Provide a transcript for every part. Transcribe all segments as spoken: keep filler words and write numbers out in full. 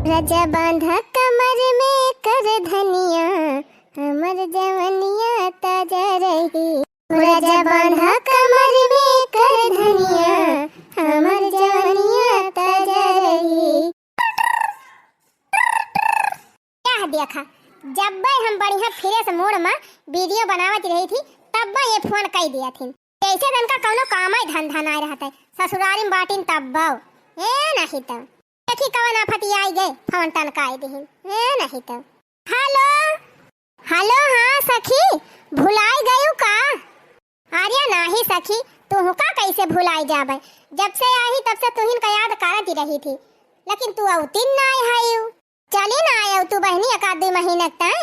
राजा बांधा कमर में कर धनिया, हमर जवनिया ताजा रही। राजा बांधा कमर में कर धनिया, हमर जवनिया ताजा रही। यह देखा, जब्बे हम बढ़िया fresh mood में video बनावत रही थी, तब्बे ये phone कई दिया थी। जैसे तनका कौनो कामै धंधा नाय रहत है, ससुरारी में बाटिन तब्बो। ए नहीं तो। देखी कवन आफत आई गए, phone टनकाई दिहिन। ए नहीं तो। Hello, hello, हाँ सखी, भुलाई गयू का? अरे नाही सखी, तुहका कैसे भुलाई जाबे? जब से आई तब से तुहिन का याद करत ही रही थी, लेकिन तू अवतिन नाय हयू। चली ना आयू तू बहिनी एक आध दुई महीने तय।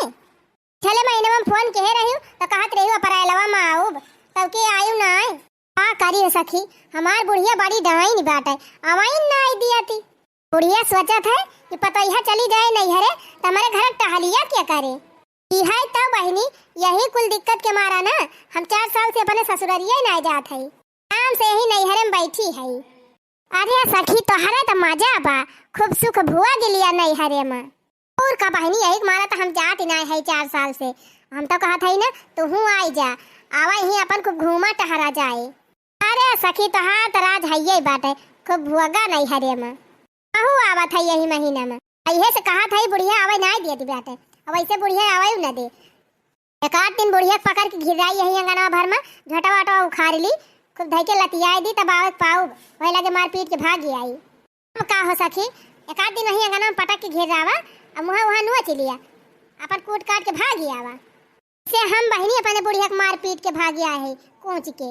छले महीने में phone कहे रही तो कहत रही अप्रैलवा में आऊब, तब के आयू नाय। का करी हो सखी, हमार बुढ़िया बड़ी डाइन बाटे, आवाइन नाय दिया थी। बुढ़िया सोचत है कि पतोहिया चली जाए नैहरे, त हमरे घर टहलिया क्या करे? इहै तो बहिनी, यही कुल दिक्कत के मारा ना हम चार साल से अपने ससुररिया ही नाय जात है। आराम से यही नैहरे में बैठी है। अरे सखी, तोहरे त मजा बा, खूब सुख भुआ गिलिया नैहरे में। और का बहिनी, यही के मारा त हम जात ही नाय है चार साल से। हम तो कहत है ना, तुहू आई जा, आवा यहीं अपन खूब घूमा टहरा जाए। अरे सखी, तोहार त राज हइये बाटे, खूब भुअगा नैहरे में। अहू आवत है यही महीना में। इहे से कहत है बुढ़िया आवे नाय दियत बाटे। अब ऐसे बुढ़िया आवे न दे। एक आध दिन बुढ़िया के पकड़ के घिराई यही अंगनवा भर में, झोटा वाटा उखाड़ ली, खूब धई के लतियाए दी, तब आवे के पाउब। वही लगे मार पीट के भागी आई। अब का हो सखी, एक आध दिन वही अंगनवा में पटक के घिरावा, अब मुहा वहाँ नोच लिया, अपन कूट काट के भागी आवा। से हम बहिनी अपने बुढ़िया के मार पीट के भागी आए है, कूच के।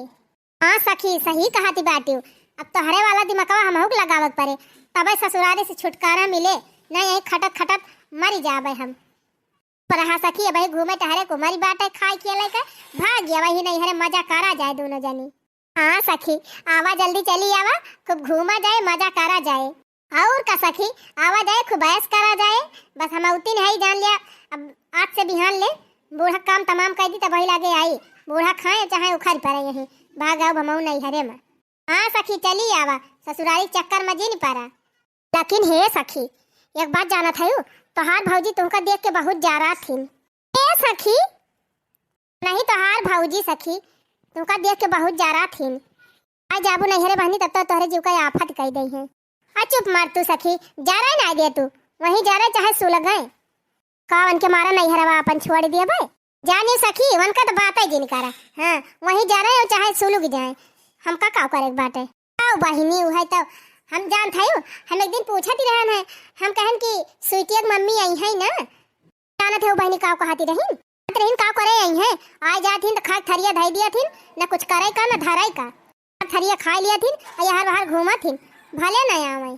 हाँ सखी, सही कहती बाटिउ। अब तोहरे वाला दिमकवा हमहू के लगावे के परे, तबे ससुरारी से छुटकारा मिले, नहीं यही खटत खटत मरी जाबे हम। पर हाँ सखी, अबही घूमे टहरे को मरी बाटे, खाए खेले के भाग गया वही नैहरे, मजा करा जाए दोनों जनी। हाँ सखी, आवा जल्दी चली आवा, खूब घूमा जाए, मजा करा जाए। और का सखी, आवा जाए, खूब ऐश करा जाए। बस हम उतिन है ही जान लिया, अब आज से बिहान ले बूढ़ा काम तमाम कर दी तब वही लागे आई। बूढ़ा खाए चाहे उखड़ पड़े यहीं, भाग आओ भमऊ नैहरे में। हाँ सखी, चली आवा, ससुरारी चक्कर में जिन पड़ा। लेकिन हे सखी, एक बात जानत हयू, तोहार भौजी तुमका देख के बहुत जरा थीन। ए सखी, नहीं तोहार भौजी सखी, तुमका देख के बहुत जरा थीन। आ जाबू नैहरे बहनी, तब तो तोहरे जीव का आफत कई दई है। आ चुप मार तू सखी, जरा ना दे तू, वहीं जरा चाहे सुलग गए। का उनके मारा नैहरवा अपन छोड़ दिया भाई? जानी सखी, उनका तो बात ही जिन करा। हाँ, वहीं जा रहे हो चाहे सुलुग जाए, हमका का करे के बाटे। आओ बहिनी, उहे तो हम जानत हयू, हम एक दिन पूछत ही रहन है, हम कहन कि स्वीटिया के मम्मी आई है ना, जानत है वो बहिनी का कहती रहीन, कहत रहीन का करे आई है, आ जात हिन तो खाए थरिया धई दिया थिन, न कुछ करे का न धराई का, थरिया खाए लिया थिन, आ यहर बाहर घूमा थिन, भले न आवे।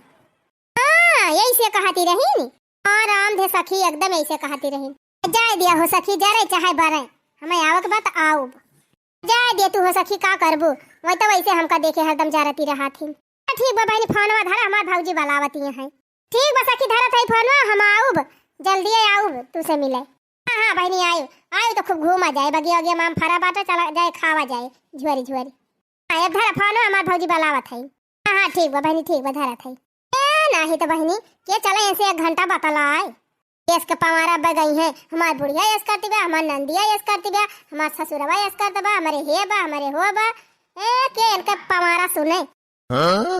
हाँ, यही से कहती रहीन। हाँ, राम धे सखी, एकदम ऐसे कहती रही। जाए दिया हो सखी, जरे चाहे बरे, हमें आवक बात आउब। जाए दिया तू हो सखी, का करबू, वही तो वैसे हमका देखे हरदम जरती रहा थी। ठीक बा बहनी, फोनवा धरा, हमार भौजी बलावती है। ठीक बा सखी, धरत है फोनवा, हम आउब, जल्दी आउब तू से मिले। हाँ, हाँ बहनी, आयु, आयु तो खूब घूमा जाए, बगिया वगिया माम फरा बाटा, चला जाए, खावा जाए, झुआरी झुआरी। हाँ, अब धरा फोनवा, हमार भौजी बलावत है। हाँ, हाँ, ठीक बा बहनी, ठीक बा, धरत है। ए, नाही तो बहनी, के चले ऐसे एक घंटा बतलाए। एस के पवारा बे गई है, हमार बुढ़िया एस करती बा, हमार नंदिया एस करती बा, हमार ससुरवा एस करत बा, हमारे हे बा, हमारे हो बा। ए, के इनके पवारा सुने। हाँ?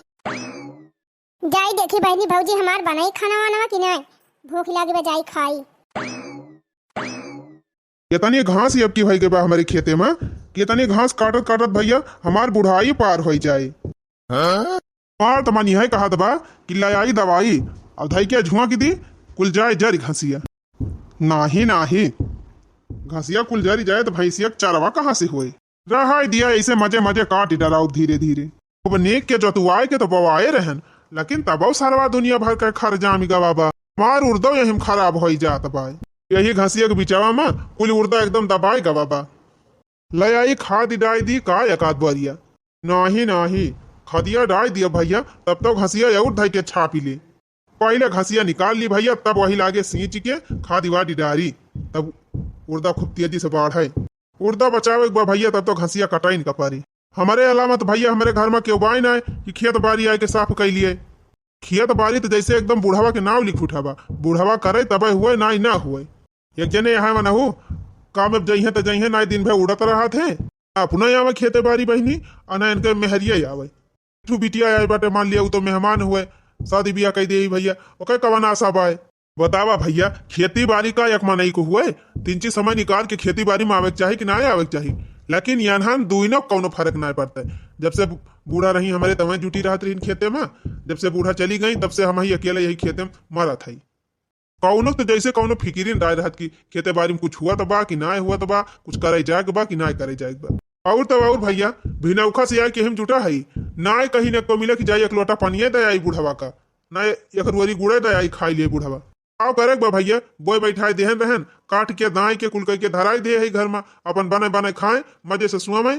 जाई देखी बहनी भौजी हमार बनाई खाना वाना कि नहीं, भूख लागी बा, जाई खाई। केतनी घास अब की भई के बा हमरे खेते में, केतनी घास काटत काटत भैया हमार बुढ़ाई पार होई जाए। हमार त मन यह कहत बा कि ले आई दवाई, अब धई के झुआ की दी, कुल जाए जरी घसिया। नाही, नाही, घसिया कुल जरी जाए त भैंसिया के चरवा कहाँ से होए? रहाई दिया, ऐसे मजे मजे काट डराउब धीरे धीरे। अब नेक के जतुआए के तो बवाए रहन, लेकिन तबो सरवा दुनिया भर के खर जामी गवा बा। हमार उर्दो यही में खराब होई जात बा। यही घसिया के बिचवा में कुल उर्दा एकदम दबाए गवा बा। ले आई खाद डाई दी का एक आध बोरिया? नाही, नाही, खदिया डाई दिया भैया, तब तो घसिया और धई के छापी ले। पहिले घसिया निकाल ली भैया, तब वही लागे सींच के खादी वादी डारी, तब उर्दा खूब तेजी से बाढ़े। उर्दा बचावे के बा भैया, तब तो घसिया कटाइन का पारी। हमरे अलावा तो भैया हमरे घर में केहू बाई ना कि खेत बारी आए के साफ कई लिए। खेत बारी त जैसे एकदम बुढ़वा के नाव लिख उठावा, बुढ़वा करे तबे हुए, नाई ना हुए। एक जने यहाँ मनहू काम अब जइहें त जइहें, नाई दिन भर उड़त रहत हैं, अपना आवे खेते बारी बहिनी, और ना इनके मेहरिया आवे। ठू बिटिया आए बाटे, मान लिया, उ तो मेहमान हुए, शादी बियाह कई दे भैया, ओकर कवन आशा बाय? बतावा भैया, खेती बारी का एक मनई को हुए, तीन चीज समय निकाल के खेती बारी में आवे के चाही कि ना आवे के चाही? लेकिन यनहन दुइनो कौनो फर्क ना पड़ता है। जब से बूढ़ा रही हमारे, तवे जुटी रहत रही खेते में, जब से बूढ़ा चली गई, तब से हम ही अकेले यही खेते में मरत है। कौनो तो जैसे कौनो फिकिरिन राय रहत कि खेते बारी में कुछ हुआ तो बा कि ना हुआ तो बा, कुछ करे जाए के बा कि ना करे जाए के बा। और तो और भैया, भिनौखा से आए के हम जुटा है, ना कहीं ना को मिले कि जाई एक लोटा पानिये दे आई बुढ़वा का, ना एक रुअरी गुड़े दे आई खाई लिए बुढ़वा। आओ करे के बा भैया, बोए बैठाए देहन रहन, काट के दाई के कुल कई के धराई दे है घर में, अपन बने बने खाए, मजे से सुआ में।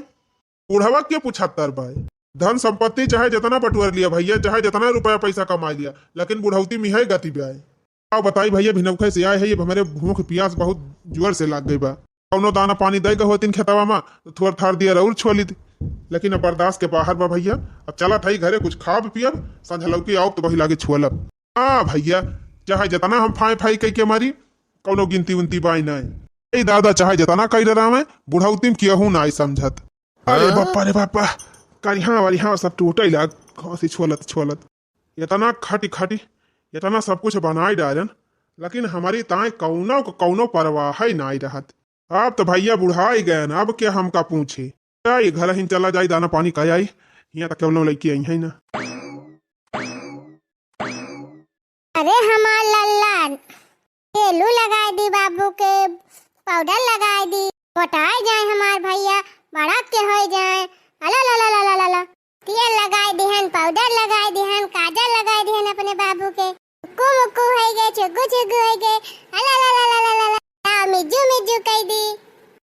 बुढ़वा के पूछा तर बाय? धन संपत्ति चाहे जितना बटुअर लिया भैया, चाहे जितना रुपया पैसा कमा लिया, लेकिन बुढ़ौती में है गति ब्याय। का बताई भैया, भिनौखे से आए है, ये हमारे भूख प्यास बहुत जोर से लाग गई बा। कौनो दाना पानी दे के होतिन खेतवा में, तो थोड़ थार दिया रउर छुअलित। लेकिन अब बर्दाश्त के बाहर बा भैया, अब चलत हई घरे, कुछ खाब पियब, संझलौकी आउब तो वही लागे छुअलब। हाँ भैया, चाहे जितना हम फाई फाई कई के मारी, कौनो गिनती उनती बाई नाय। ए दादा, चाहे जितना कई डरावे, बुढ़ौती में केहू नाय समझत। अरे हाँ? बापा रे बापा, करिहा वरिहा सब टूटे लाग, घासी छोलत छोलत। इतना खटी खटी, इतना सब कुछ बनाई डालन, लेकिन हमारी ताई कौनो क कौनो परवाह ही नाई रहत। अब तो भैया बुढ़ाई गयन, अब के हमका पूछे? जाई घर हिन चला जाई, दाना पानी कई आई, हियां तक केवलो लइके आई है ना। अरे हमार लल्ला, तेलू लगाई दी बाबू के, पाउडर लगाई दी, मोटाई जाए हमार भैया, बड़ा के होई जाए। अला ला ला ला ला ला ला। तेल लगाई दिहन, पाउडर लगाई दिहन, काजल लगाई दिहन अपने बाबू के। मुक्कू मुक्कू होई गए, चुग्गू चुग्गू होई गए। अला ला ला ला ला ला ला। आओ मिज्जू मिज्जू कई दी।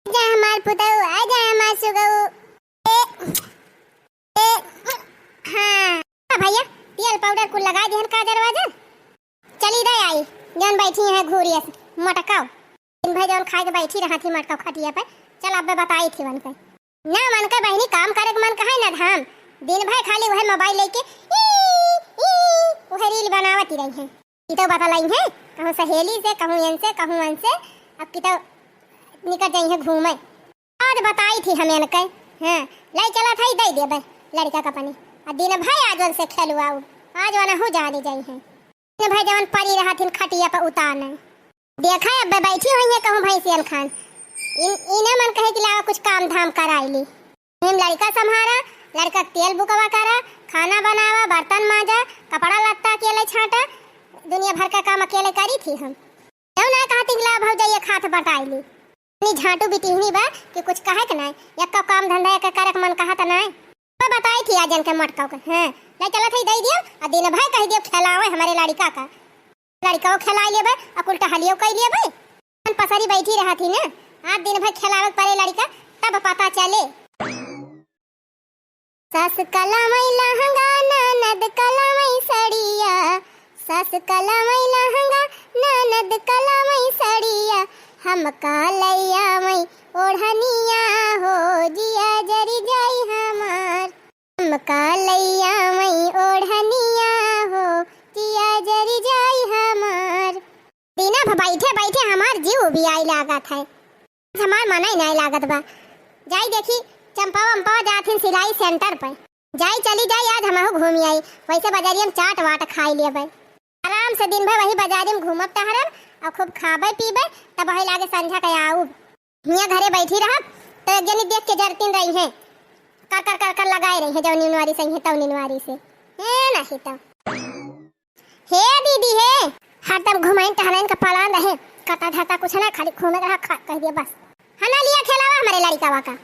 आजा हमार पुतऊ, आजा हमार सुगऊ। ए, ए, हाँ। हाँ भैया, तेल पाउडर कुल लगाई दिहन, काजल वाजल। चली दे आई, जौन बैठी है घूरियस, मटकाओ। दिन भर जौन खाए के बैठी रहत ही मटकाओ खटिया पे। चल अब्बे बताई थी वनके। ना वनके बहिनी काम करे के मन कहे ना धाम। दिन भर खाली वह मोबाइल लेके ई, ई, वह रील बनावत ही रही है। कितो बतलाई है, कहूँ सहेली से, कहूँ इनसे, कहूँ उनसे, अब कितो निकल जाई है घूमे। आज बताई थी हम इनके, हाँ, लाई चला था ही दे देबे लड़का का पानी। आ दिन भर आज उनसे खेलवाऊ, आज वनहु जानी जाई है। दिन भर जवन परी रहथिन खटिया पर उताने। देखा अब बैठी हुई है कहूँ भैंसियन खान। इन, इन्हें मन कहे कि लावा कुछ काम धाम कराई ली। हम लड़का संभारा, लड़का के तेल बुकवा करा, खाना बनावा, बर्तन मांजा, कपड़ा लत्ता अकेले छांटा, दुनिया भर का काम अकेले करी थी हम। क्यों ना कहती कि ला भौजाई एक हाथ बटाई ली। इतनी झांटू बिटिहनी बा कि कुछ कहे के नाय, एक काम धंधा एक करे के मन कहा त नाय। तो बताई थी आज इनके मटकाओ के, हाँ, ले चलत है दे दियो, आ दिन भर कह दियो खेलावे हमारे लड़का का। लड़काओ खेलाई लेबे, आ कुल टहलियो कई लेबे। अपन पसरी बैठी रहत ही ना, आज दिन भर खेलावे के परे लड़का, तब पता चले। सास कलमई लहंगा, ननद कलमई सड़िया, सास कलमई लहंगा, ननद कलमई सड़िया, हम कलैया मई ओढ़निया हो, जिया जरी जाई हमार। हम कलैया मई ओढ़निया हो, जिया जरी जाई हमार। दिना भ बैठे बैठे हमार जीव उबियाई लागत है। आज हमार मनई नाई लागत बा। जाई देखी, चंपावा वंपावा जात हिन सिलाई सेंटर पे। जाई, चली जाई, आज हमहू घूमी आई। वैसे बजरिया में चाट वाट खाई लेबे। आराम से दिन भर वही बजारी में घूमब टहरब और खूब खाबे पीबे, तब वही लागे संझा के आऊब। हियां घरे बैठी रहब तो एक जनी देख के जरतीन रही है, कर कर कर कर लगाए रही है, जौनी उनवारी से है तौनी उनवारी से। ए नहीं तो। हे दीदी हे, हरदम घुमाइन टहराइन का पलान रहे, कटा धटा कुछ ना, खाली घूमे रहा, खा, कह दिया बस। हना लिया खेलावा हमारे लड़िकावा का।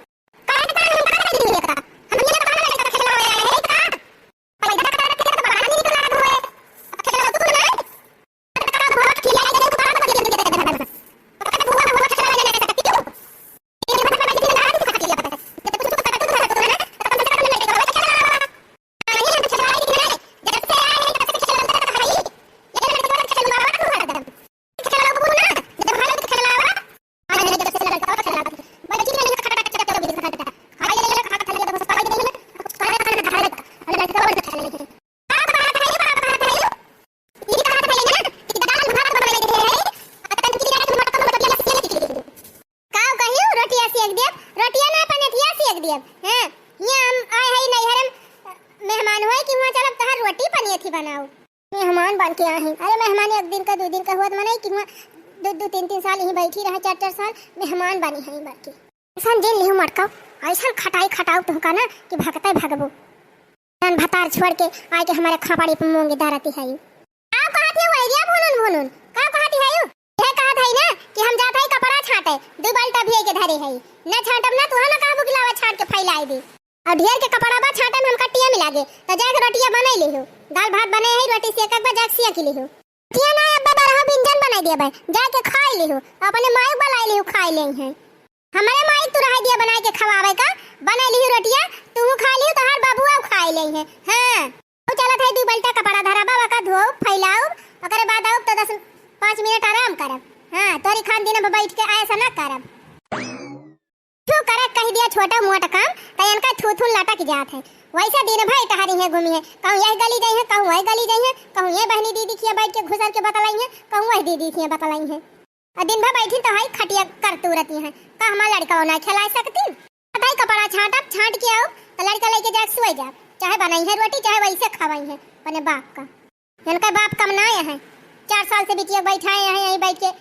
नहीं अथी बनाओ। मेहमान बन के आए हैं। अरे मेहमान एक दिन का, दो दिन का हुआ तो मनाई कि हुआ दो, दो, तीन, तीन साल यहीं बैठी रहा, चार, चार साल मेहमान बनी है बन के। ऐसा जिन लिहू मटकाओ, ऐसा खटाई खटाओ तुहका ना कि भगते भगबो। जान भतार छोड़ के आए के हमारे खपड़ी पे मूंगी धरती है। का कहत है वैरिया भुनुन भुनुन? का कहत है यू? यह कहत है ना कि हम जात है कपड़ा छाटे, दो बाल्टा भी के धरे है। न छाटब ना, तुहा ना कहबू कि लावा छाट के फैलाई दी। और ढेर के कपड़ा बा छाटे में हमका टिया मिला गे, तो जाके रोटिया बनाई लिहू। दाल भात बने है, रोटी सेकत बा, जाके सेक लिहू। रोटिया ना, अब्बा बरहा व्यंजन बनाई दिया बा, जाके खाई लिहू। अपने माई बुलाई लिहू, खाई ले है। हमारे माई तू रह दिया बनाए के खवावे का, बनाई लिहू रोटिया, तू खा लिहू, तोहार बाबुआ खाई ले है। हाँ। अब चलत है, दू बल्टा कपड़ा धरा बा, ओका धोब, फैलाउब, ओकरे बाद आउब तो दस पाँच मिनट आराम करब। हाँ, तोरी खान दिन भर बैठ के ऐसा ना करब। तू करे कह दिया छोटा मोटा काम, तो इनका थू थू लटक जात है। वैसे दिन भर टहरी है, घूमी है, कहूँ यह गली जाई है, कहूँ वह गली जाई है, कहूँ ये बहनी दीदी खिया बैठ के घुसल के बतलाई है, कहूँ वह दीदी खिया बतलाई है। और दिन भर बैठी तो है खटिया करतू रहती हैं। का हमार लड़का ना खिला सकती? बताई कपड़ा छाटब, छाट के आउब, तो लड़का लेके जाके सोए जाब। चाहे बनाई है रोटी, चाहे वैसे खवाई है अपने बाप का। इनका बाप कम ना आया है, चार साल से बिटिया बैठाए हैं, यहीं बैठ के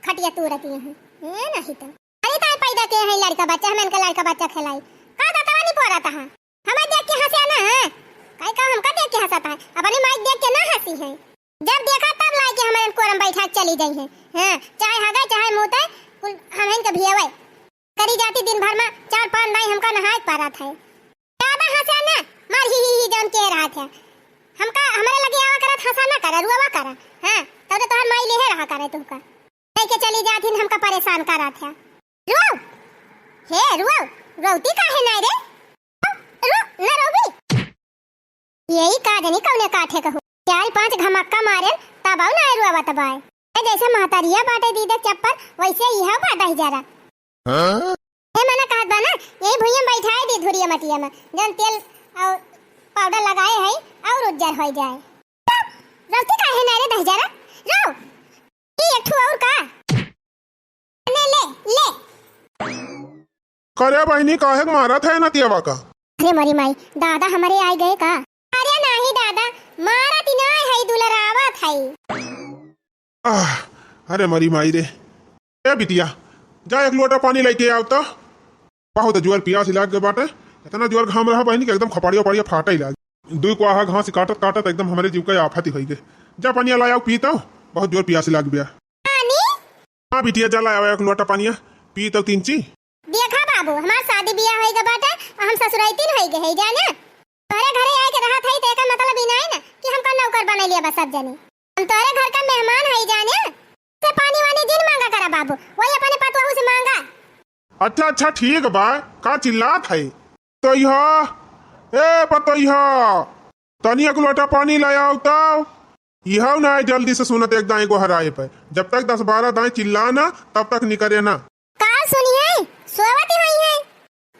खटिया तू रहती हैं। ये नहीं तो। अरे ताई पैदा के हैं लड़का बच्चा, हम इनका लड़का बच्चा खिलाई। का दतवा नहीं पोरा था? हमें देख के हंसे ना है? काहे का हमका देख के हंसत है? अपनी माई देख के ना हंसी है। जब देखा तब लाई के हमारे कोरम बैठा के चली जाई है। हाँ, चाहे हगे, चाहे मुते, कुल हम इनके भियावे। करी जाती दिन भर में चार पाँच दाई हमका नहाए के पारत है। ज्यादा हंसा ना, मार ही ही ही जौन के रहा थे। हमका, हमारे लगे आवा करत हंसा ना करे, रुआवा करे। हाँ, तब तो तोहर माई लेहे रहा करे तुमका। लेके चली जाती हमका परेशान करत है। रुआओ, हे रुआओ, रोती काहे नाई रे? रो, ना रोबी। यही का जनी कौने काठे कहू। चार पाँच घमक्का मारेन, तब आऊ ना रुआवत बाय। ए, जैसे महतारिया बाटे दीदे चप्पल, वैसे इहा बा दहिजरा। हाँ? ए, मना कहत बा ना, यही भुइयां बैठाए दी धुरिया मटिया में, जौन तेल और पाउडर लगाए है और उज्जर हो जाए। तब रोती काहे ना रे दहिजरा? रो। ई एक ठो और का? ले, ले, ले। करे बहिनी, काहे के मारत है नतियावा का? अरे मोरी माई, दादा हमारे आए गए का? अरे नाही दादा, मारत ही ना है, दुलरावत है। आह, अरे मोरी माई रे। ए बिटिया, जा एक लोटा पानी लेके आव तो। बहुत जोर पियास लाग गए बाटे। इतना जोर घाम रहा बहिनी कि एकदम खपड़िया उपड़िया फाटे लाग। दुई कुआहा घास काटत काटत एकदम हमरे जीव का आफत ही होई गए। जा पनिया लाया पी तो, बहुत जोर पियास लाग गया। पानी? हाँ बिटिया, जा लाया एक लोटा पनिया, पी तो तीन ची। देखा बाबू, हमार शादी बियाह होई गए बाटे, और हम ससुराइतिन होई गए है जाने। तोहरे घरे आए के रहत है तो एकर मतलब ई नाई ना कि हमका नौकर बने लिया बस सब जने। हम तोहरे घर का मेहमान है जाने। से पानी वानी जिन मांगा करा बाबू, वही अपने पतोहू से मांगा। अच्छा, अच्छा, ठीक बा, का चिल्लात है? तो यह, ए पतोहिया, तनी एक लोटा पानी ले आओ तो। यह ना आए जल्दी से, सुनत एक दाई गोहराए पे। जब तक दस बारह दाई चिल्ला ना, तब तक निकरे ना। का सुनिए, सोवत ही हुई है।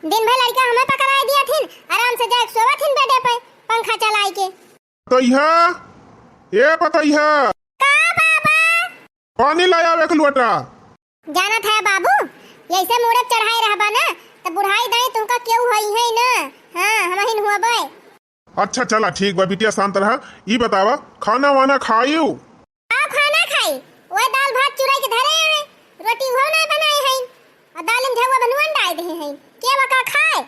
दिन भर लड़का हमें पकड़ाए दिया थिन, आराम से जाए सोवत थिन बेडे पे, पंखा चलाई के। पतोहिया, ए पतोहिया। का बाबा? पानी ले आओ एक लोटा। जानत है बाबू, ऐसे मूड़े चढ़ाए रहबा ना, तो बुढ़ाई दाई तुमका केहू होई है ना। हाँ, हम हिन हुआ बे। अच्छा, चला, ठीक बा, बिटिया, शांत रहा। ई बतावा, खाना वाना खाइउ? का खाना खाई? वह दाल भात चुराई के धरे हैं, रोटी वो ना बनाए हैं, और दाल में झउआ बनुअन डाल दे हैं। के बका खाए?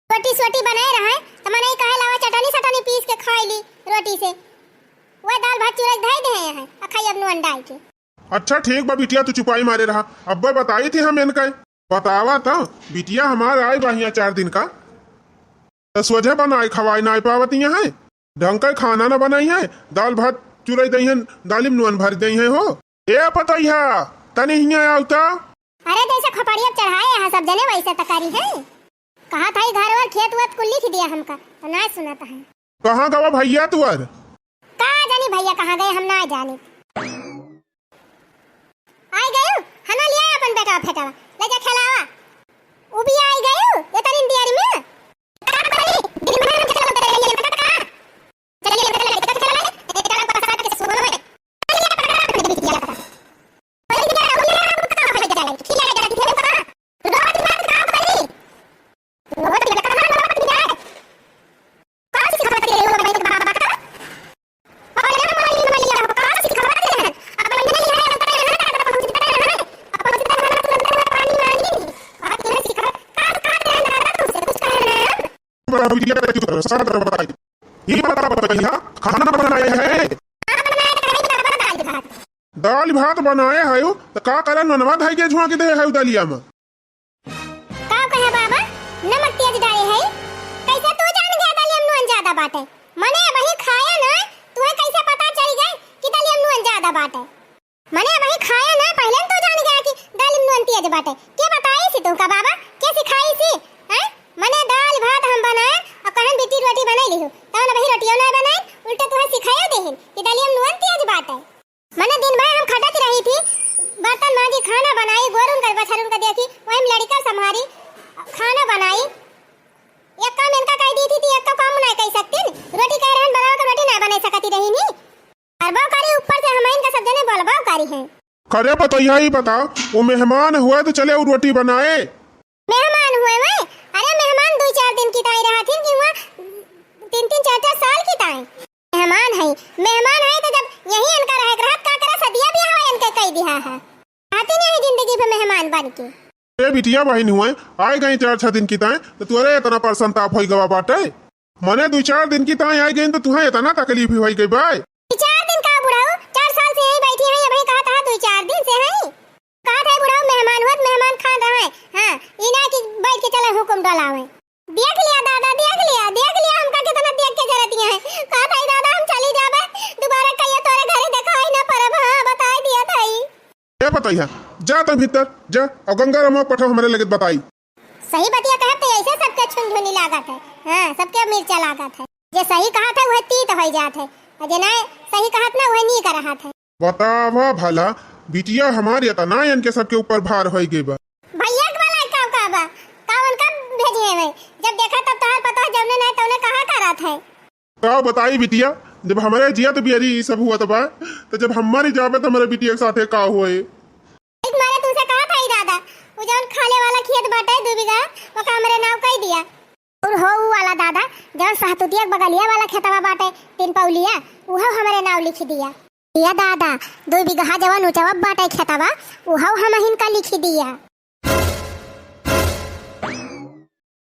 रोटी सोटी बनाए रहे, तो मनई कहे लावा चटनी सटनी पीस के खाई ली रोटी से। वह दाल भात चुराई के धरे दे हैं, आ खाई अब नुअन डाल के। अच्छा, ठीक बा, बिटिया, तू चुपाई मारे रहा। अब्बे बताई थी हम इनका। बतावा तो, बिटिया हमार आई बा हियां चार दिन का। त सोझे बनाए खवाए नाय पावत यहाँ है, ढंग का खाना ना बनाई है, दाल भात चुराई दई है, दालिम नुअन भर दई है हो। ए पतोहिया, तनी हियां आउ त। अरे जैसे खपड़िया चढ़ाए हैं सब जने वैसे त करी है। कहा था घर वर खेत वेत कुल लिख दिया हमका, तो ना सुनत है। कहाँ गवा भैया तुअर? का जानी भैया कहाँ गए, हम ना जानी। आई गयो, हना लिया अपन बेटा फेटावा, ले जा खेलावा। उ भी आई गयो, ये तरिन दियारी में। ये बताई, ये बताई, ये बताई, खाना बनाए है। दाल भात बनाए है, तो का करन मनवा धई के झुआ के दे है दलिया में। का कहे बाबा, नमक तेज डाले है? कैसे तू जान गया दलिया में नून ज्यादा बाटे? मने अबही खाया ना, तुहे कैसे पता चल गए कि दलिया में नून ज्यादा बाटे? मने अबही खाया ना, पहले न तू जान गया कि दाल में नून तेज बाटे। के बताई सी तुमका बाबा? के सिखाई सी? हैं? मने दाल भात हम बनाए और कहन बेटी रोटी बनाई लिहू, तवन अबही रोटियो ना बनाए, उल्टे तुहे सिखायो देहिन कि दलिया में नून तेज बाटे। मने दिन भर हम खटत रही थी, बर्तन मांजी, खाना बनाई, गोरुन कर बछरुन कर देखी, वही में लड़का संभारी, खाना बनाई। एक काम इनका कह दी थी, तो एक तो काम ना कह सकती, रोटी कह रहन बनाओ तो रोटी ना बना सकती रही नी। करबो करी, ऊपर से हमइन का सब जने बोलबो करी हैं। करे पतोहिया, ई बताओ, वो मेहमान हुए तो चले वो रोटी बनाए। मेहमान हुए वै? अरे मेहमान दुइ चार दिन की ताई रहथिन कि हुआ तीन तीन चार चार साल की ताई। मेहमान है, मेहमान है तो जब यही इनका रहे के रहत का करे, सदिया बियाह इनके कई दिहा है। आती नहीं जिंदगी पे मेहमान बन के। ए बिटिया बहिन हुए, आए गई चार छह दिन की ताई, तो तुअरे इतना परेशान ताप होई गवा बाटे। मने दुइ चार दिन की ताई आई गई तो तुहे इतना तकलीफ होई गई बाय। दुइ चार दिन का बुढ़ऊ, चार साल से यहीं बैठी हैं, अबही कहा था दुइ चार दिन से हैं। कहा था बुढ़ऊ मेहमान हुआ तो मेहमान खान रहे। हाँ, ई ना कि बैठ के चले हुकुम डोलावे। देख लिया दादा, देख लिया, देख लिया हमका कितना देख के जरतिया है। कहा था दादा हम चली जाबे, दोबारा कहियो तोरे घरे देखाई ना परब। हाँ, बताई दिया था। ए पतोहिया, जा तो भीतर जा, और गंगा रमवा पठो हमरे लगे बताई। सही बतिया कहत तो ऐसे सबके छुनझुनी लागत है। हाँ, सबके मिर्चा लागत है। जे सही कहत है वह तीत होई जात है, और जे नाय सही कहत ना वह नीक रहत है। बतावा भला, बिटिया हमार इतना इनके सबके ऊपर भार होई गई बा। भैया के वाला का का बा, का उनका भेजे है? जब देखा तब तोहार पता जौने नाय तौने कहा करत है। का बताई बिटिया, जब हमरे जियत बियरी ई सब हुआ त बा, तो जब हम मरी जाबे तो हमरे बिटिया के साथे का होए? एक मारे तुमसे कहा था ही दादा, वो जौन खाले वाला खेत बाटे दू बीघा, ओका हमरे नाव कई दिया। और हो ऊ वाला दादा, जौन सहतुतिया के बगलिया वाला खेतवा बाटे तीन पौलिया, उहो हमरे नाव लिख दिया। या दादा, दू बीघा जौन उचवा बाटे खेतवा, उहो हमहिन का लिख दिया।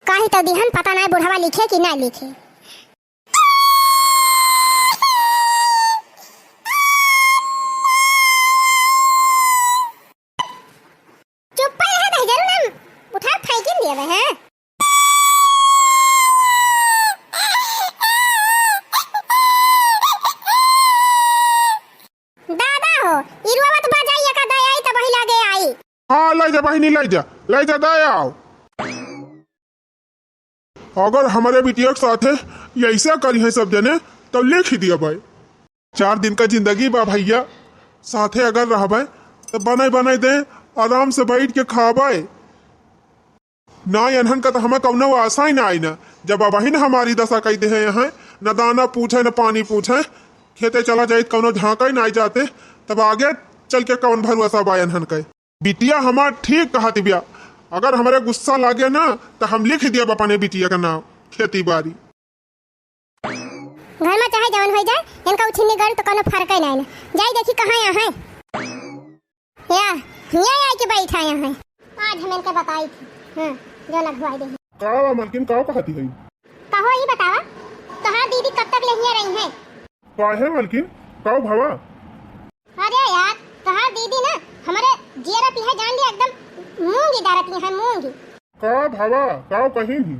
काहे तो दिहन, पता नाय बुढ़वा लिखे कि ना लिखे। चुप पर रहे भाई, जरूर हम उठा फेंकिन देवे हैं। दादा हो, ई रोवत बा जाई, एका दया आई तब ही लागे आई। हाँ, लै जा बहिनी, लै जा, लै जा, दया आओ। अगर हमरे बिटिया के साथे ऐसा करी है सब जने, तब लिख दिया भाई। चार दिन का जिंदगी बा भैया, साथे अगर रहबे, तो बनाई बनाई दे, आराम से बैठ के खाबे। ना, एनहन का तो हमें कौनो आशा ही ना आई ना। जब अबहिन हमारी दशा कई दे हैं यहाँ, न दाना पूछे, न पानी पूछे, खेते चला जाइत, कौनो झांका ही ना आई जाते, तब आगे चल के कौन भरोसा बा एनहन के। बिटिया हमार ठीक कहत बिया, अगर हमरे गुस्सा लागे ना, तो हम लिख दियब अपने बिटिया का नाम खेती बाड़ी। घर में चाहे जवन होई जाए, इनका उछिन्नी गड़ तो कोनो फर्क ही नहीं ना। जाई देखी कहाँ यहाँ है। या, हियाँ आए के बैठा यहाँ है। आज हम इनके बताई थी, हाँ, जो लगवाई दे। का बा मलकिन, का कहती है? कहो ई बतावा, तोहार दीदी कब तक ले हियाँ रही है? काहे मलकिन, का भवा? अरे यार, तोहार दीदी ना हमरे जियरा पीहे जान लिया, एकदम मूंगी डारती है, मूंगी। का भवा, का कहिन ही?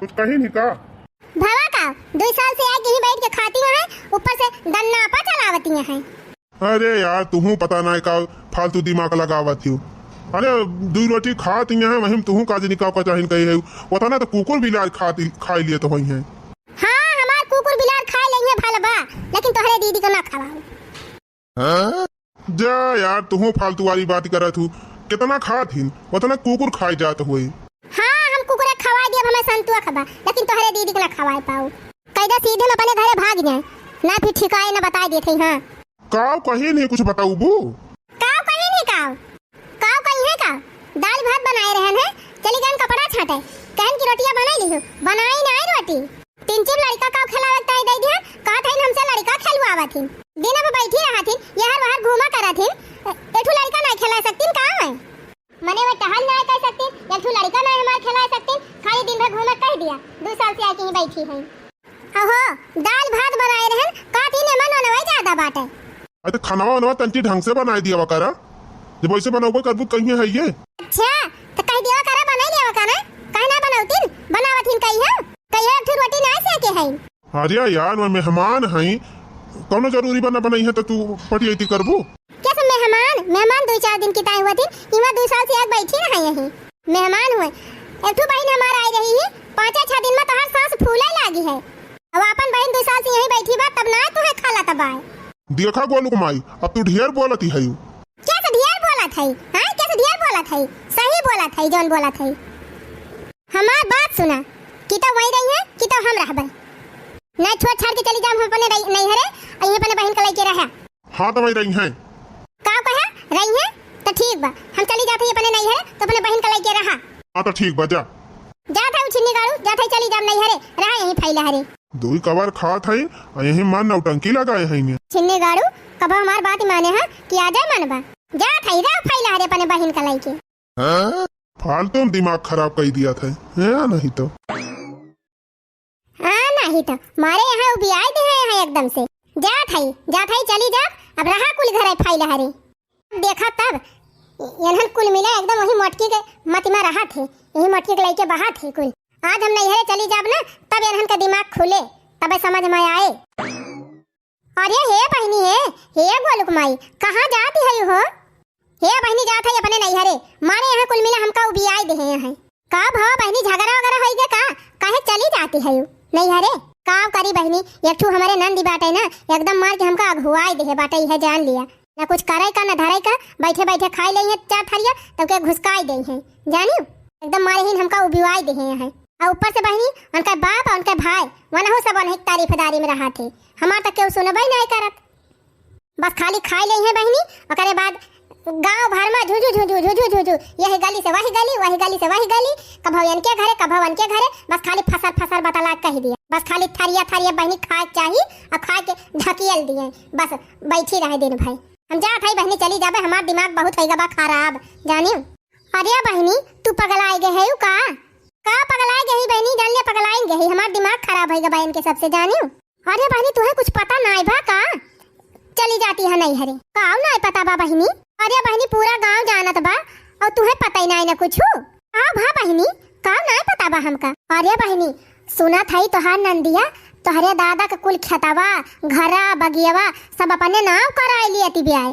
कुछ कहिन ही का? भवा का, दुई साल से आए यहीं बैठ के खाती हैं, ऊपर से दन्नापा चलावती हैं। अरे यार, तुहूँ पता नाय का फालतू दिमाग लगावत हियो। अरे, दुई रोटी खात ही हैं, वहीं तुहूँ का जनी का, का चाहिन कही है। ओतना तो कुकुर बिलार खाती, खाई लिए तो होई हैं। हाँ, हमार कुकुर बिलार खाए लेइहें भल बा, लेकिन तोहरे दीदी को ना खवाओ। जा यार, तुहूँ फालतू वाली बात करत हूँ। कितना खात हिन, उतना कुकुर खाए जात हुए। हाँ, हम कुकुरे खवाए दियब, हमें संतुआ खबा, लेकिन तोहरे दीदी के ना खवाए पाऊ। कैदा सीधे हम अपने घरे भाग जाए, ना फिर ठिकाए ना बताए देते। हाँ। काव कही नहीं कुछ बताऊबू? काव कही नहीं काव? काव कही है का? दाल भात बनाए रहन है, चली गन कपड़ा छाटे, कहन की रोटियां बनाई लिहू, बनाई ना आई रोटी। तीन चार लड़का का खिलावे ताई दे दिया, कहत हइन हमसे लड़का खेलवावत हिन। दिन भर बैठी रहत हिन, यहर वहर घूमा करत हिन। ए-, एठू लड़का ना खिला सकतिन का मैं? मने वो टहल ना कर सकतिन, एक ठू लड़का ना हमार खिला सकतिन, खाली दिन भर घूमा कह दिया। दो साल से आके ही बैठी। की है। अहो, दाल भात बनाए रहन, का तीन एमन ओनवै ज्यादा बाटे। अरे, खानवा ओनवा तंची ढंग से बनाए दिया करा। जब ऐसे बनौबे करबू, कहिए है ये। अच्छा, तो कह दिया करा, बनाई लिया करा। काहे ना बनौतीन? बनावत हिन कही है। कहिए एक ठो रोटी ना सेके है। अरे यार, मैं मेहमान हई, कौनो जरूरी बना बनाई है तो तू पटियती करबू? कैसे मेहमान? मेहमान दुई चार दिन की ताई हुआ थी, इमा दुई साल से एक बैठी रहा यही। मेहमान हुए, एक ठो बहिन हमार आई रही है, पाँचे छह दिन में तोहार सांस फूले लागी है। अब अपन बहिन दुई साल से यही बैठी बा, तब ना तुहे खाला तब आए। देखा गोलू क माई, अब तू ढेर बोलती है। कैसे ढेर बोलत है? हाँ, कैसे ढेर बोलत है? सही बोलत है, जौन बोलत है। हमार बात सुना, कि तो वही रही है, कि तो हम रहबे। नहीं, छोड़ छाड़ के चली जाम हम अपने रही, नहीं हरे, यहीं अपने बहिन के लेके रहा। हाँ, तो वही रही है। का कहे? रही है? तो ठीक बा, हम चली जात है अपने नहीं हरे, तो अपने बहिन के लेके रहा। हाँ, तो ठीक बा, जा। जात है उ छिन्नी गाड़ू, जात है चली जाम नहीं हरे, रहा यहीं फैला हरे। दुई कबार खात है, आ यहीं मन नौटंकी लगाए है ने। छिन्नी गाड़ू, कब हमार बात माने है कि आ जाए मन बा। जात है, रहा फैला हरे अपने बहिन के लेके। फालतू में दिमाग खराब कर दिया था, हैं, नहीं तो। हाँ, नहीं तो, मारे यहाँ उबियाए दे हैं यहाँ एकदम से। जात है, जात है, चली जा, अब रहा कुल घर है फैला हरे। देखा तब, इन्हन कुल मिला एकदम वही मोटकी के मतिमा रहा थे, यही मोटकी के लेके बहा थे कुल। आज हम नैहरे चली जाब ना, तब इन्हन का दिमाग खुले, तबे समझ में आए। अरे हे बहिनी हे, हे गोलुक माई, कहाँ जाती है हो? हे बहिनी जात है अपने नैहरे, मारे यहाँ कुल मिला हमका उबियाई दे हैं यहाँ। का भवा बहिनी, झगड़ा वगैरह होई गए का? काहे चली जाती है यू नैहरे? का करी बहिनी, एक ठू हमारे नंदी बाटे ना, एकदम मार के हमका अघुआई दे है बाटे, यह जान लिया। ना कुछ करे का, ना धरे का, बैठे बैठे खाई ले हैं चार थरिया, तब के घुसकाई दे हैं, जानियो? एकदम मारे ही हमका उबियाई दे हैं यहाँ। और ऊपर से बहिनी, उनका बाप और उनके भाई, वनहु सब उन्हीं तारीफदारी में रहा थे। हमार तो केहू सुनबे नहीं करत। बस खाली खाई ले हैं बहिनी, ओकरे बाद गांव भर में झुझु, झुझु, झुझु, झुझु, यही गली से वही गली, वही गली से वही गली, कभौ इनके घरे, कभौ उनके घरे, बस खाली फसर फसर बतला कह दिया। बस खाली थरिया थरिया बहिनी खाए के चाही, और खा के ढकियल दिए, बस बैठी रहे दिन भर। हम जात है बहिनी, चली जाबे, हमार दिमाग बहुत होइगा बा खराब, जानियो। अरे बहिनी, तू पगलाई गए है का? का पगलाई गई बहिनी, जान ले पगलाई गई, हमार दिमाग खराब होइगा बा इनके सबसे, जानियो। अरे बहिनी, तुहे कुछ पता नाय बा का? चली जाती है नैहरे। का नाय पता बा बहिनी? अरे बहिनी, पूरा गांव जानत बा और तुहे पता ही नाय ना कुछ। का भा बहिनी, का नाय पता बा हमका? अरे बहिनी, सुनत हई तोहार नंदिया तोहरे दादा के कुल खेतवा, घरा, बगियवा सब अपने नाव कराई लियती बियाए।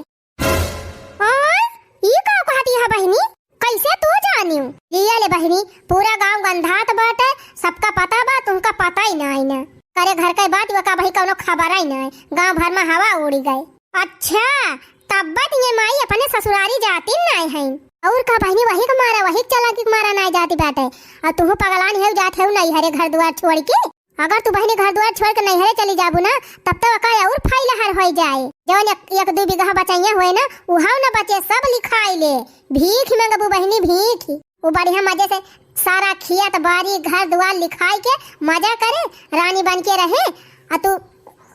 आय, ई का कहती है बहिनी? कैसे तू जानियो? लिया ले बहिनी, पूरा गांव गंधात बाटे, सबका पता बा, तुमका पता ही नाय ना। करे घर के बात, वो का बही कौनो खबर ही नाय, गांव भर में हवा उड़ी गए। अच्छा, तब बात ये माई अपने ससुरारी जाती नाय है। और का बहिनी, वही के मारा, वही के चालाकी के मारा नाय जाती बाटे। और तुहू पगलान हेउ जात हेउ नैहरे घर दुआर छोड़ के। अगर तू बहिनी घर दुआर छोड़ के नैहरे चली जाबू ना, तब तो ओका और फैलहर होई जाए। जौन एक, एक दू बीघा बचैया हुए ना, उहाव ना बचे, सब लिखाई ले। भीख मंगबू बहिनी, भीख। वो बढ़िया मजे से सारा खेत बारी घर दुआर लिखाई के मजा करे, रानी बन के रहे। आ तू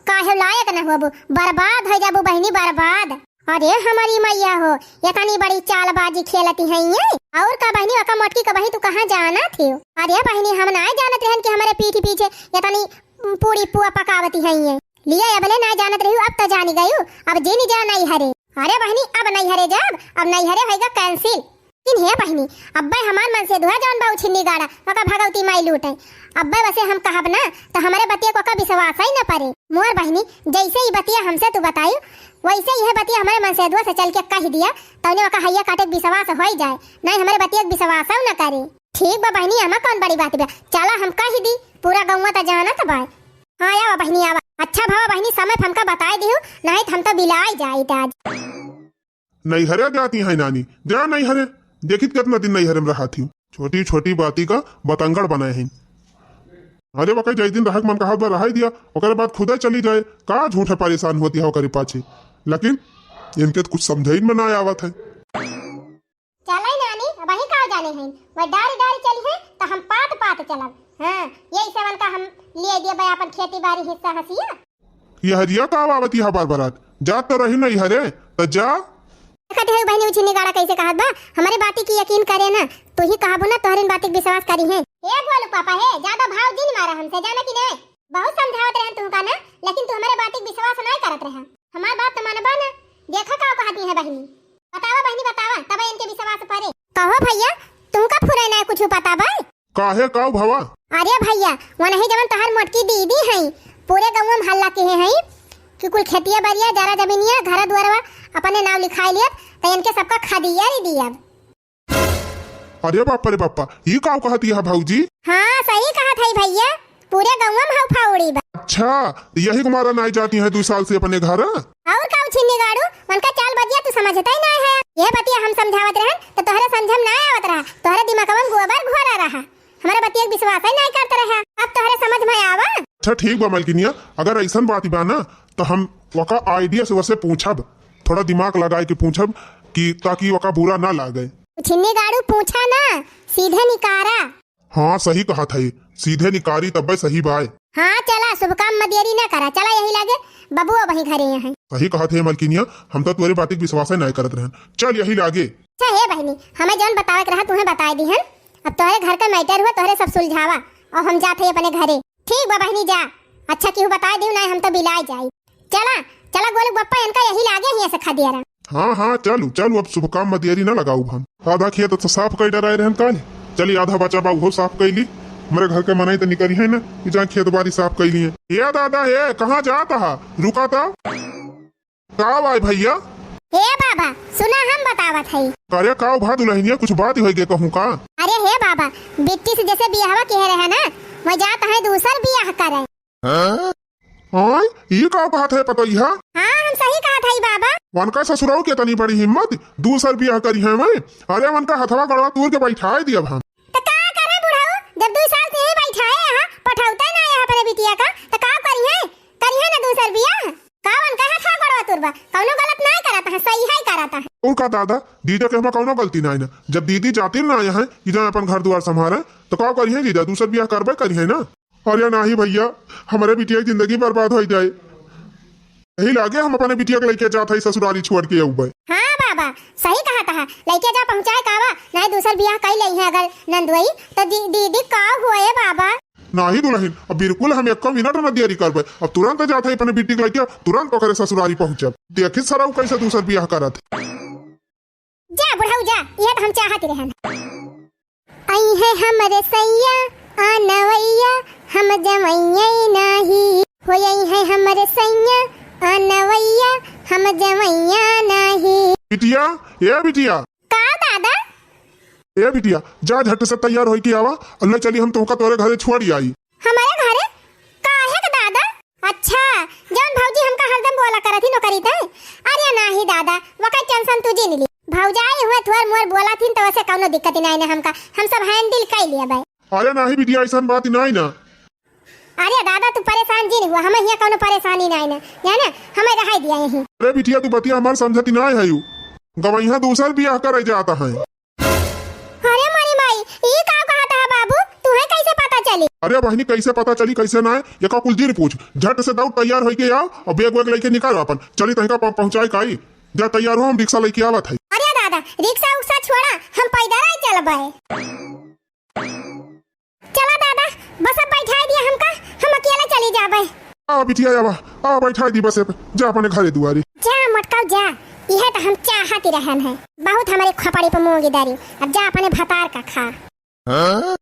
काहे लायक न होबू, बर्बाद हो जाबू बहिनी, बर्बाद। अरे हमारी मैया हो, इतनी बड़ी चालबाजी खेलती हैं ये। और का बहिनी, ओका मोटकी का बहिनी, तू कहाँ जानत हियो? अरे बहिनी, हम नाय जानत रहन कि हमारे पीठ पीछे इतनी पूड़ी पुआ पकावती हैं ये। लिया, अबले नाय जानत रही, अब तो जानी गयू, अब जिन जा नैहरे। अरे बहिनी, अब नैहरे जाब, अब नैहरे होइगा cancel। लेकिन हे बहिनी, अब्बे हमार मनसेधुआ जौन बा उ छिन्नी गाड़ा, ओका भगवती माई लूटे। अब्बे वसे हम कहब ना, तो हमारे बतिया को का विश्वास ही न परे। मोर बहिनी, जैसे ही बतिया हमसे तू बताई, वैसे ही बतिया हमारे मनसेधुआ से चल के कह दिया, तौने ओका हैया काटे के विश्वास होई जाए, नहीं हमारे बतिया के विश्वास न करे। ठीक बा बहिनी, हमा कौन बड़ी बात बा, चला हम कह दी, पूरा गौवा त जानत बा। हाँ, आवा बहिनी, आवा। अच्छा भवा बहिनी, समय पे हमका बताए दिहू, नहीं तो हम तो बिलाई जाइत आज। नैहरे जाती हैं नानी, जा नैहरे, देखित कितना दिन नैहरे में रहा थी। छोटी छोटी बाती का बतंगड़ बनाए हैं। अरे वकै जै दिन रहक मन कहत बा रहाई दिया, ओकरे बाद खुदे चली जाए, का झूठे परेशान होती है ओकरे पाछे। लेकिन इनके तो कुछ समझाइन में ना आवत है। चलाई नानी, वही का जाने हैं, वह डारी डारी चली है तो हम पात पात चलब। हाँ, यही सेवन का हम लिए दिए बा अपन खेती बारी हिस्सा हसिया। ये हरिया का आवती है बार बारात? जात तो रही नैहरे, तो जा। देखत है बहिनी, उ छिन्नी गाड़ा कैसे कहत बा, हमारे बाती की यकीन करे ना, तू ही कहबू ना, तोहरिन बाती के विश्वास करी है। ए गोलू पापा हे, ज्यादा भाव जिन मारा हमसे, जाना कि नहीं? बहुत समझावत रहन तुमका ना, लेकिन तू हमरे बात के विश्वास नहीं करत रहा। हमार बात तो मानबा ना, देखा का कहती है बहिनी। बतावा बहिनी बतावा, तब इनके विश्वास पड़े। कहो भैया, तुमका फुरे ना कुछ पता बा? काहे, का भवा? अरे भैया, वो नहीं जवन तोहार मोटकी दीदी हैं, पूरे गाँव में हल्ला किहे हैं कि कुल खेतिया बरिया, जरा जमीनिया, घर दुआरवा अपने नाम लिखाई लियब, तो इनके सबका खदिया री दियब। अरे बाप रे बापा, ई का कहत यह भौजी? हाँ, सही कहत है भैया, पूरे गाँव में हौफा उड़ी बा। अच्छा, यही के मारा नाई जाती हैं दू साल से अपने घर? और का छिन्नी गाड़ू, उनका चाल बजिया तू समझता ही ना है। यह बतिया हम समझावत रहन तो तोहरे समझ में ना आवत रहा, तोहरे दिमागवा में गोबर घोरा रहा, हमारे बतिया के विश्वास ही नहीं करत रहा। अब तोहरे समझ में आवा? अच्छा ठीक बा मलकिनिया, अगर ऐसन बात बा ना तो हम वका आइडिया से वसे पूछब, थोड़ा दिमाग लगाए के पूछब कि ताकि वका बुरा ना लागे। छिन्नी गाड़ू पूछा ना, सीधे निकारा। हाँ, सही कहत है, सीधे निकारी तब्बे सही बाय। हाँ, चला, शुभ काम में देरी ना करा, चला यही लागे, बबुआ वही घरे हैं। सही कहत है मलकिनिया, हम तो तोरे बात के विश्वास नहीं करत रहन। चल यही लागे। अच्छा हे बहिनी, हमें जौन बतावे के रहा, तुहें बताए दिहन। अब तोहरे घर का मैटर हुआ, तोहरे सब सुलझावा, और हम जात है अपने घरे। ठीक बा बहिनी, जा। अच्छा केहू बताए दिहु, नहीं हम तो बिलाए जाई। चला, चला गोलू बप्पा, इनका यही लागे ही ऐसे खदियारा। हाँ, हाँ, चलू, चलू, अब शुभ काम में देरी ना लगाऊ हम। आधा खेत तो साफ कई डराए रहन काल, चली आधा बचा बा उहो साफ कई ली। हमरे घर के मनई तो निकरी है ना कि जहाँ खेत बारी साफ कई लिए। ए दादा, ए, कहाँ जात हा? रुका ता। का बाय भैया? ए बाबा, सुना हम बतावत हई। अरे का भा दुल्हनिया, कुछ बात होई गे कहूँ का? अरे हे बाबा, बिट्टी से जैसे बियाहवा किहे रहे ना, वो जात है दूसर बियाह करे। हाँ? हाँ, ई का कहत है पतोहिया? हाँ, हम सही कहत हई बाबा। वनका ससुराऊ के तनी बड़ी हिम्मत, दूसर बियाह करी है मैं। अरे वनका हथवा गड़वा तूर के बैठाए दियब हम। त का करे बुढ़ऊ, जब दू साल से ही बैठाए यहाँ, पठौते ना यहाँ अपने बिटिया का, त का करी है? करी है ना दूसर बियाह? का वनका हथवा गड़वा तूर बा? कौनो गलत नहीं करत है, सही है करत है। और का दादा, दीदी के हमें कौनो गलती नहीं ना। जब दीदी जाती ना यहाँ, कि जाए अपन घर दुआर संभाले, तो का करी है दीदा, दूसर बियाह करबे करी है ना। अरे नाही भैया, हमरे बिटिया की जिंदगी बर्बाद होइ जाए। यही लागे हम अपने बिटिया के लइके जात हई ससुरारी छोड़ के अउबे। हाँ बाबा, सही कहत हा, लइके जा पहुँचाए कावा, नाही दूसर बियाह कई लेइहैं अगर नंदुई, तो दी-, दीदी का होए बाबा? नाही दुलहिन, अब बिल्कुल हम एक्को मिनट न देरी करबे, अब तुरंत जात हई अपने बिटिया के लइके, तुरंत ओकरे ससुरारी पहुँचब। देखी सरऊ कैसे दूसर बियाह करत। जा बुढ़ऊ जा, इहे त हम चाहत रहन। अइहैं हमरे सैया अनवैया, हम जवैया नाही। हो अइहैं हमरे सैया अनवैया, हम जवैया नाही। बिटिया, ए बिटिया। का दादा? ए बिटिया, जा झट से तैयार होई के आवा, अल्लाह चली हम तोहका तोरे घरे छोड़ी आई। हमरे घरे? काहे के दादा? अच्छा, जौन भौजी हमका हरदम बोला करत ही नौकरी तय। अरे नाही दादा, वका tension तू जिन ली। भौजाई हुए थोर मोर बोला थी तो वैसे कौनो दिक्कत ही नाही ना हमका, हम सब handle कई लिया भाई। अरे नाही बिटिया, ऐसन बात ही नाही ना। अरे दादा तू परेशान जिन हुआ, हमें हियाँ कौनो परेशानी नाही ना, जाना, हमें रहाई दिया यहीं। अरे बिटिया तू बतिया हमार समझती नाही है यू। गवैया दूसर बियाह करे जात है। अरे मोरी माई, ई का कहत हा बाबू? तुहे कैसे पता चली? अरे बहिनी, कैसे पता चली, कैसे ना? एका कुल दिन पूछ। झट से दौड़ तैयार होई के आओ और bag वैग लेके निकल अपन। चली तनिका प-, पहुँचाए काई। जा तैयार हो, हम रिक्शा लेके आवत है। अरे दादा, रिक्शा उक्शा छोड़ा, हम पैदल ही चलबे। चला दादा, बस अब बैठाई दिया हमका, हम अकेले चली जाबे। आ बिटिया आवा, आ बैठाई दी बस पे, जा अपने घरे दुआरे। जा मोटकाऊ जा, इहे तो हम चाहत ही रहन है। बहुत हमरे खोपड़ी पे मूंगी दारी, अब जा अपने भतार का खा। हाँ?